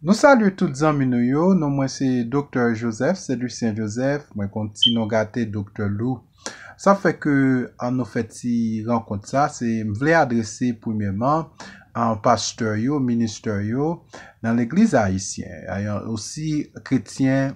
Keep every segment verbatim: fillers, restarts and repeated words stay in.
Nou salye tout zanmi nou yo. Non mwen se Doktè Joseph, se Lucien Joseph. Mwen konn ti non gate, Doktè Lou. Sa fè ke an nou fè ti rankont sa, se m vle adrese premyèman an pastè yo, ministè yo nan legliz ayisyen, osi kretyen,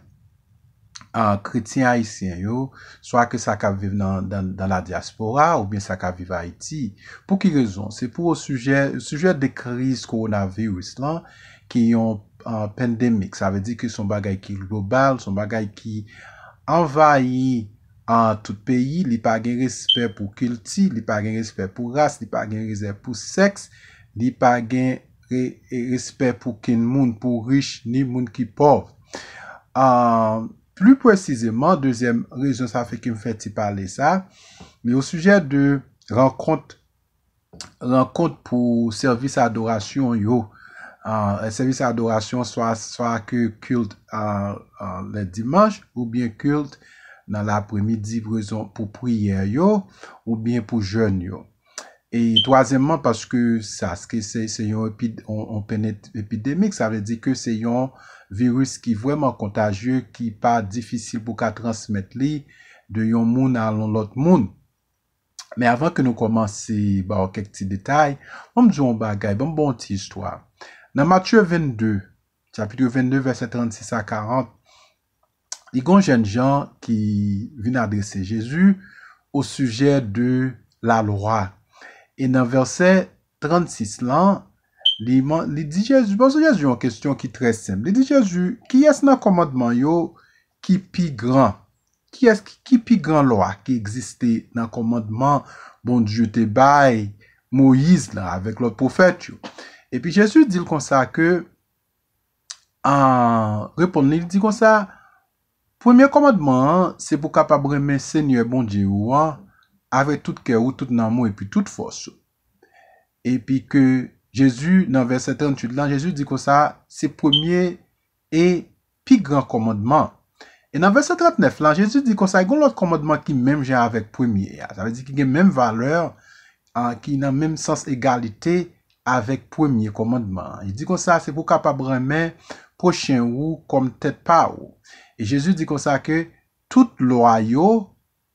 an kretyen ayisyen yo, swa ke sa k ap viv nan, nan, nan la dyaspora oubyen sa k ap viv Ayiti. Pou ki rezon? Se pou o sijè, sijè de kriz kowonaviris lan, ki yon, an, pandemik. Sa vle di ke se yon bagay ki global, se yon bagay ki anvayi, an, tout peyi. Li pa gen respè pou kilti, li pa gen respè pou ras, li pa gen respè pou sèks, li pa gen re-, e, respè pou kenn moun, pou rich, ni moun ki pòv. An, pli presizeman, dezyèm rezon sa fè ke m fè ti pale sa, li o sijè de rankont, rankont pou sèvis adorasyon yo. An, sèvis adorasyon swa, swa ke kilt, an, an, lè dimanch, oubyen kilt nan lapremidi, rezon pou priyè yo, oubyen pou jèn yo. E twazyèmman, paske sa, se, se, se yon epi-, on, on penet-, epidemik, sa vle di ke se yon viris ki vrèman kontajye, ki pa difisil pou ka transmèt li de yon moun a yon lòt moun. Men avan ke nou kòmanse ba w kèk ti detay, ban m di w yon bagay, ban m ba w yon ti istwa. Nan Matye vennde, chapit vennde, vèsè trannsis a karant, li gon jèn jan ki vin adrese Jezi o sijè de lalwa. E nan vèsè trannsis lan, li, man-, li di Jezi, poze Jezi yon kesyon ki trè senp. Li di Jezi, kiyès nan kòmandman yo ki pi gran? Kiyès ki, ki pi gran lwa ki egziste nan kòmandman Bondye te bay Moyiz la avèk lòt pwofèt yo? Epi Jezi di l konsa ke, an, reponn li, li di konsa, premye kòmandman an, se pou w kapab renmen Senyè Bondye ou an avèk tout kè ou, tout nanm ou epi tout fòs ou. Epi ke Jezi, nan vèsè tranntuit lan, Jezi di konsa, se premye e pi gran kòmandman. E nan vèsè trantnèf lan, Jezi di konsa, gen yon lòt kòmandman ki menm jan avèk premye a. Sa vle di ki gen menm valè, an, ki nan menm sans egalite avèk premye kòmandman an. Li di konsa, se pou w kapab renmen pwochen ou kòm tèt pa ou. E Jezi di konsa ke tout lwa yo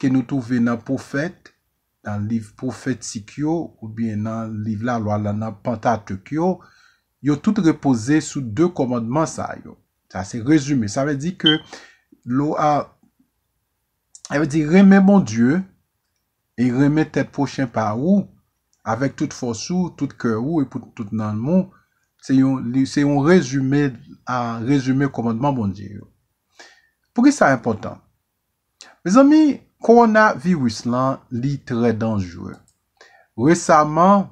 ke nou twouve nan pwofèt, nan liv pwofetik yo, oubyen nan liv lalwa la, nan Pantatik yo, yo tout repoze sou de kòmandman sa yo. Sa se rezime. Sa vle di ke lo a, sa vle di renmen Bondye e renmen tèt pwochen pa ou avèk tout fòs ou, tout kè ou e pou tout nanm ou. Se yon, li, se yon rezime, a, rezime kòmandman Bondye yo. Poukisa sa enpòtan? Mezanmi, kowonaviris lan, li trè danjere. Resaman,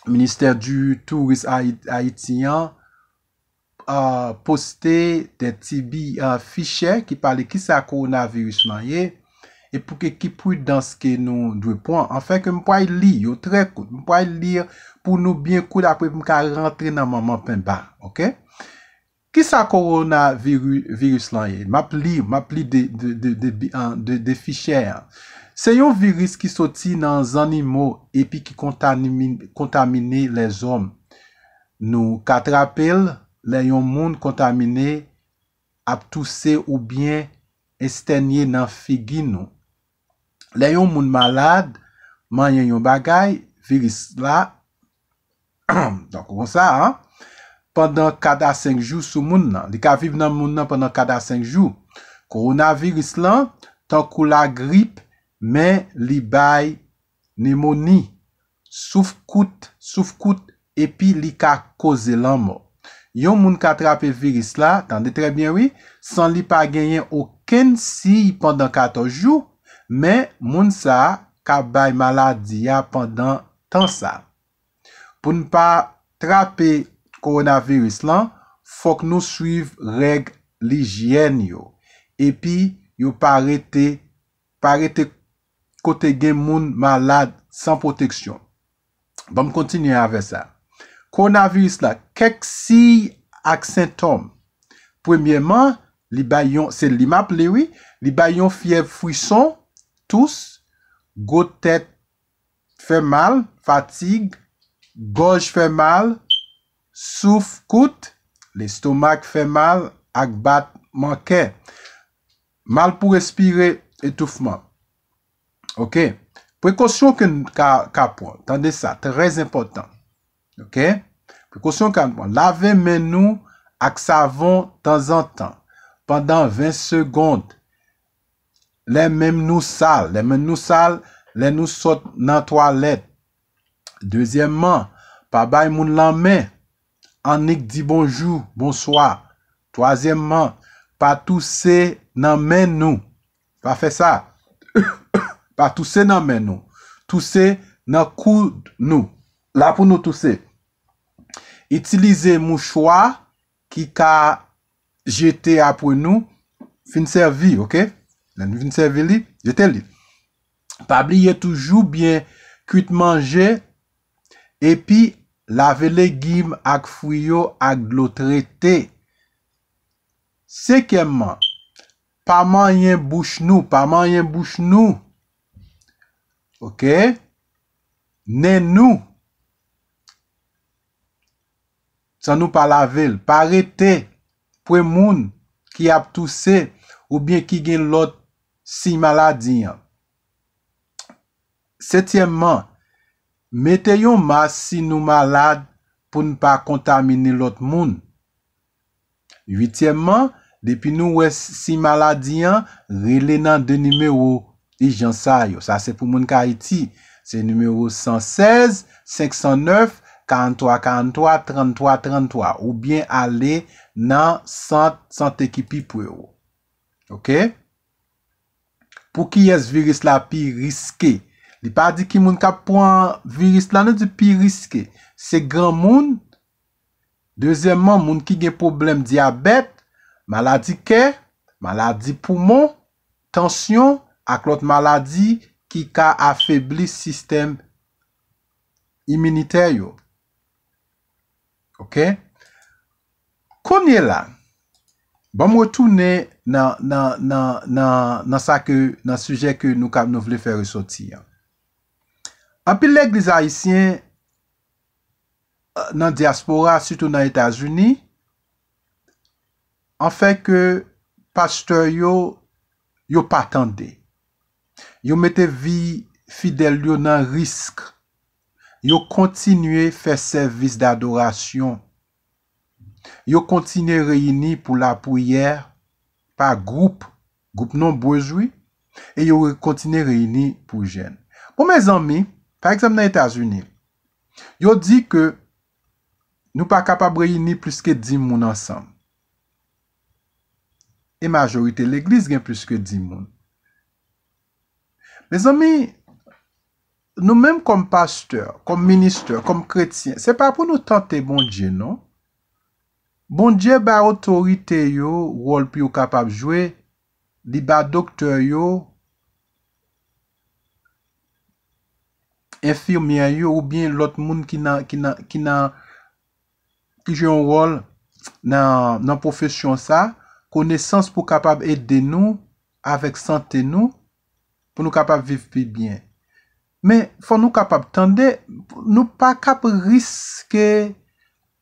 Ministè di Touris Ayi-, Ayiti an, a, poste de ti bi, a, fichè ki pale kisa kowonaviris lan ye, e pou ke ki pridans ke nou dwe pran. Anfen, ke m pral li yo trè kout. M pral li pou nou byen kout, apre pou m ka rantre nan manman penba, oke? Kisa kowonaviris lan ye? M ap li, m ap li de, de, de, de, bi-, an, de, de fichè an. Se yon viris ki soti nan zannimo epi ki kontami-, kontamine lèzòm. Nou ka trape l lè yon moun kontamine ap touse oubyen estènye nan figi nou. Lè yon moun malad, manyen yon bagay, viris la, donk, konsa, an, pandan kat a senk jou sou moun nan. Li ka viv nan moun nan pandan kat a senk jou. Kowonaviris lan, tankou lagrip, men li bay nemoni, souf kout, souf kout, epi li ka koze lanmò. Yon moun ka trape viris la, tande trè byen wi, san li pa genyen okenn siy pandan katòz jou, men moun sa a ka bay maladi a pandan tan sa. Pou n pa trape kowonaviris lan, fòk nou swiv règ lijyèn yo. Epi yo pa rete, pa rete kote gen moun malad san pwoteksyon. Ban m kontinye avè sa. Kowonaviris la, kèk siy ak sentòm. Premyèman, li bay yon, se li m ap li wi, li bay yon fyèv frison, tous, gwo tèt fè mal, fatig, gòj fè mal, souf kout, Lestomak fè mal ak batman kè. Mal pou respire, etoufman. Oke? Prekosyon ke n ka, ka pran. Tande sa, trè enpòtan. Oke? Prekosyon ke n pran. Lave men nou ak savon tanzantan, pandan ven segond. Lè men nou sal, lè men nou sal, lè nou sot nan twalèt. Dezyèmman, pa bay moun lanmen, annik di bonjou, bonswa. Twazyèmman, pa touse nan men nou. Pa fè sa. Pa touse nan men nou. Touse nan koud nou. La pou nou touse. Itilize mouchwa ki ka jete apre nou fin sèvi, oke? Lè nou fin sèvi li, jete li. Pa bliye toujou byen kwit manje, epi lave legim ak fwi yo ak dlo trete. Senkyèmman, pa manyen bouch nou, pa manyen bouch nou. Oke? Nen nou, san nou pa lave l. Pa rete pre moun ki ap touse oubyen ki gen lòt siy maladi an. Setyèmman, mete yon mas si nou malad pou n pa kontamine lòt moun. Uityèmman, depi nou wè siy maladi an, rele nan de nimewo ijans sa yo. Sa se pou moun k Ayiti. Se nimewo san sèz, senk san nèf, karannntwa karannntwa, tranntwa tranntwa, oubyen ale nan sant sante ki pi pre w. Oke? Pou kiyès viris la pi riske? Li pa di ki moun k ap pran viris la, nou di pi riske. Se granmoun, dezyèmman, moun ki gen pwoblèm dyabèt, maladi kè, maladi poumon, tansyon, ak lòt maladi ki ka afebli sistèm iminitè yo. Oke? Kounye la, ban m retounen nan, nan, nan, nan, nan sa ke, nan sijè ke nou ka, nou vle fè resòti an. Anpil legliz ayisyen, euh, nan dyaspora, sitou nan Etazini, an fè ke pastè yo, yo pa tande. Yo mete vi fidèl yo nan risk. Yo kontinye fè sèvis dadorasyon. Yo kontinye reyini pou lapriyè pa gwoup, gwoup nonbrez, wi, e yo re-, kontinye reyini pou jèn. Bon, mezanmi, pa egzanp, nan Etazini, yo di ke nou pa kapab reyini plis ke dis moun ansanm. E majorite legliz gen plis ke dis moun. Mezanmi, nou menm kòm pastè, kòm ministè, kòm kretyen, se pa pou nou tante Bondye, non. Bondye bay otorite yo wòl pou yo kapab jwe, li ba doktè yo, enfimyè yo, oubyen lòt moun ki nan, ki nan, ki nan, ki jwe yon wòl nan, nan pwofesyon sa, konesans pou kapab ede nou avèk sante nou, pou nou kapab viv pi byen. Men, fò nou kapab tande, nou pa kab riske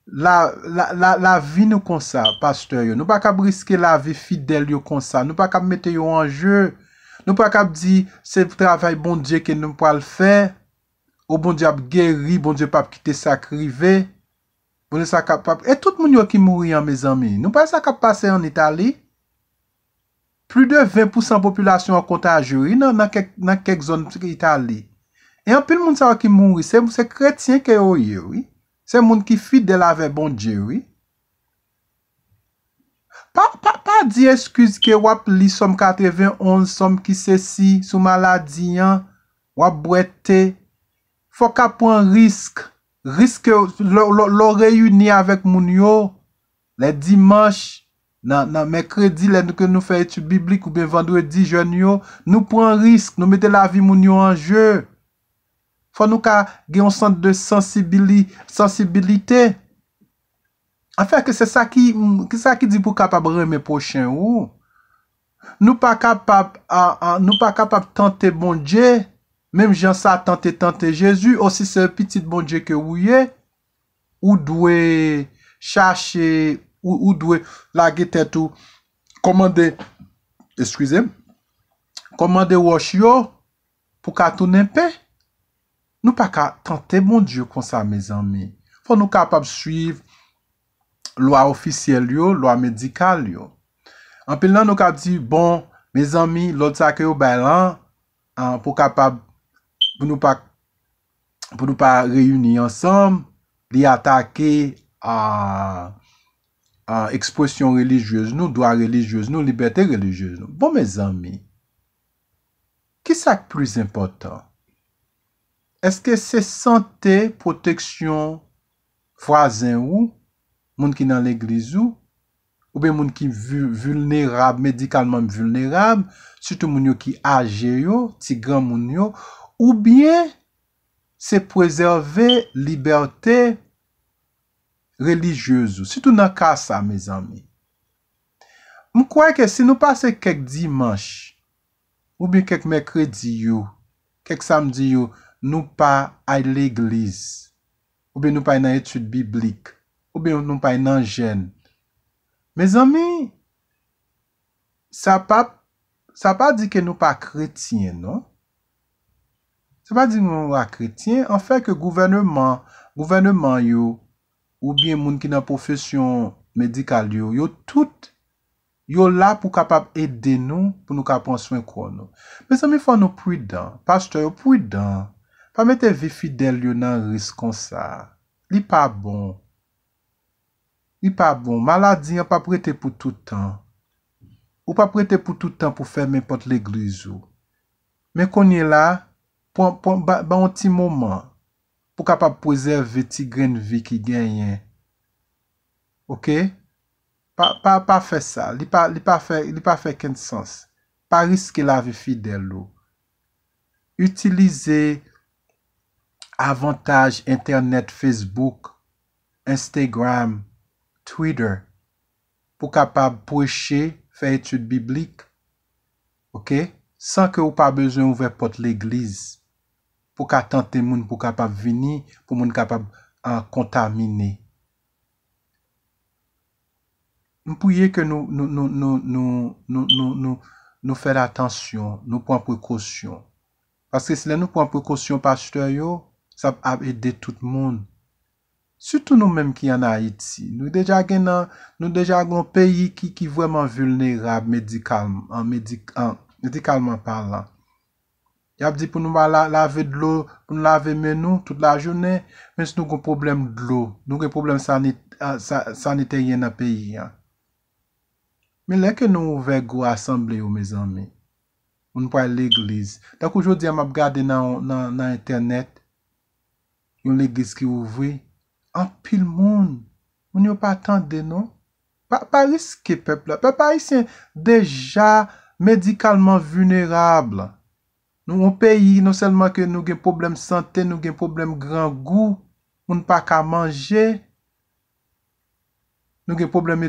la, la, la, lavi nou konsa, pastè yo. Nou pa kab riske lavi fidèl yo konsa. Nou pa kab mete yo an je. Nou pa kab di, se travay Bondye ke nou pral fè. O, Bondye ap geri, Bondye p ap kite sa k rive. Bondye sa k ap, e tout moun yo ki mouri an, mezanmi. Nou pa wè sa k ap pase an Itali? Plis de ven pousan popilasyon an kontajye, wi, nan, nan kèk, nan kèk zòn Itali. E anpil moun sa yo ki mouri, se, se kretyen ke yo ye, wi. Se moun ki fidèl avè Bondye, wi. Pa, pa, pa di eskiz ke w ap li Sòm katrevenonz, Sòm ki sesi, sou maladi an, w ap bwè te. Fò w ka pran risk. Risk ke lè, lè, lè w reyini avèk moun yo, lè dimanch, nan, nan mèkredi, lè nou, ke nou fè etid biblik, oubyen vandredi, jèn yo, nou pran risk, nou mete lavi moun yo an je. Fò nou ka gen yon sant de sansibili-, sansibilite. Anfèt, ke se sa ki, ki sa ki di pou w kapab renmen pwochen ou. Nou pa kapab, a, a, nou pa kapab tante Bondye, menm jan Satan te tante Jezi, o si se pitit Bondye ke ou ye, ou dwe chache, ou, ou dwe lage tèt ou, kòmande, eskize m, kòmande wòch yo pou ka tounen pen. Nou pa ka tante Bondye konsa, mezanmi. Fò nou kapab swiv lwa ofisyèl yo, lwa medikal yo. Anpil nan nou ka di, bon, mezanmi, lòd sa ke yo bay lan, an, pou kapab, pou nou pa, pou nou pa reyini ansanm, li atake a, a, ekspresyon relijyez nou, dwa relijyez nou, libète relijyez nou. Bon, mezanmi, kisa k plis enpòtan? Èske se sante, pwoteksyon vwazen ou, moun ki nan legliz ou, oubyen moun ki vi-, vilnerab, medikalman vilnerab, sitou moun yo ki aje yo, ti granmoun yo, oubyen se prezève libète relijyez ou, sitou nan ka sa, mezanmi. M kwè ke si nou pase kèk dimanch, oubyen kèk mèkredi yo, kèk samdi yo, nou pa al legliz, oubyen nou pa al nan etid biblik, oubyen nou pa al nan jèn. Mezanmi, sa pa, sa pa di ke nou pa kretyen, non. Sa pa di nou pa kretyen. Anfèt ke gouvènman, gouvènman yo, oubyen moun ki nan pwofesyon medikal yo, yo tout, yo la pou kapab ede nou, pou nou ka pran swen kò nou. Mezanmi, fò nou pridan. Pastè yo, pridan. Pa mete vi fidèl yo nan risk konsa. Li pa bon. Li pa bon. Maladi an p ap rete pou tout tan. Ou p ap rete pou tout tan pou fèmen pòt legliz ou. Men kounye la, pran, pran, ba, ba yon ti moman pou kapab prezève ti grenn vi ki genyen. Oke? Pa, pa, pa fè sa. Li pa, li pa fè, li pa fè kenn sans. Pa riske lavi fidèl ou. Itilize avantaj entènèt, Facebook, Instagram, Twitter, pou kapab preche, fè etid biblik, oke? San ke ou pa bezwen ouvè pòt legliz, pou ka tante moun, pou kapab vini, pou moun kapab, ah, kontamine. M priye ke nou, nou, nou, nou, nou, nou, nou, nou, nou fè atansyon, nou pran prekosyon. Paske si lè nou pran prekosyon, pastè yo, sa ap ede tout moun. Sitou nou menm ki ann Ayiti. Nou deja gen nan, nou deja gen yon peyi ki, ki vrèman vilnerab medikal-, an medik-, an, medikalman palan. Y ap di pou nou pa la-, lave dlo, pou nou lave men nou tout lajounen, men si nou gen pwoblèm dlo, nou gen pwoblèm sanit-, a, sa-, sanitèryen nan peyi a. Men lè ke nou ouvè gwo asanble yo, mezanmi, moun pral legliz. Tankou jodi a, m ap gade nan, nan, nan entènèt, yon legliz ki ouvri, anpil moun, moun yo pa tande, non. Pa, pa riske pèp la. Pèp ayisyen deja medikalman vilnerab. Nou yon peyi, non sèlman ke nou gen pwoblèm sante, nou gen pwoblèm grangou, moun pa ka manje, nou gen pwoblèm